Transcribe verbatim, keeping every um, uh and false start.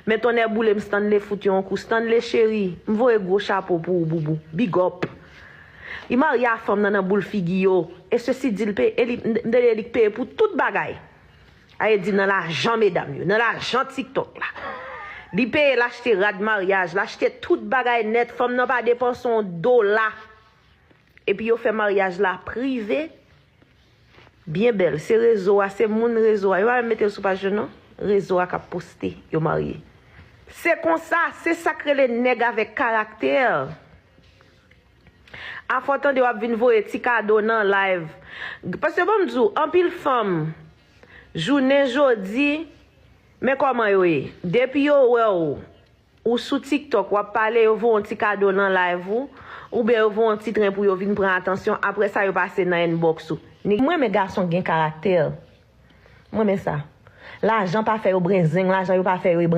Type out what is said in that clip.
Men tonnè boule m, Stanley fout yo yon kou. Stanley cheri, m voye gwo chapo pou ou, boubou. Big up. Li marye a fanm nan nan boul figi yo. E sesi di l peye, e li, m tande li k peye pou tout bagay. Aye di nan lajan medam yo, nan lajan TikTok la. Li peye, l achte rad maryaj, l achte tout bagay nèt, fanm nan pa depanse yon dola. Epi yo fè maryaj la prive. Byen bèl, se rezo a, se moun rezo a. Yo pa menm mete l sou paj yo non. Rezo a k ap poste yo marye. Se konsa, se sa k rele nèg avèk karaktè. Afò tande w ap vin voye ti kado nan live. Paske bon m di w, anpil fanm, jounen jodi, men kòman yo ye. Depi yo wè w, ou sou TikTok, w ap pale, yo voye yon ti kado nan live ou, oubyen yo voye yon ti tren pou yo vin pran atansyon, apre sa yo pase nan inbox ou. Ni- M renmen gason gen karaktè. M renmen sa. Lajan pa fè yo brenzeng, lajan yo pa fè yo ebran.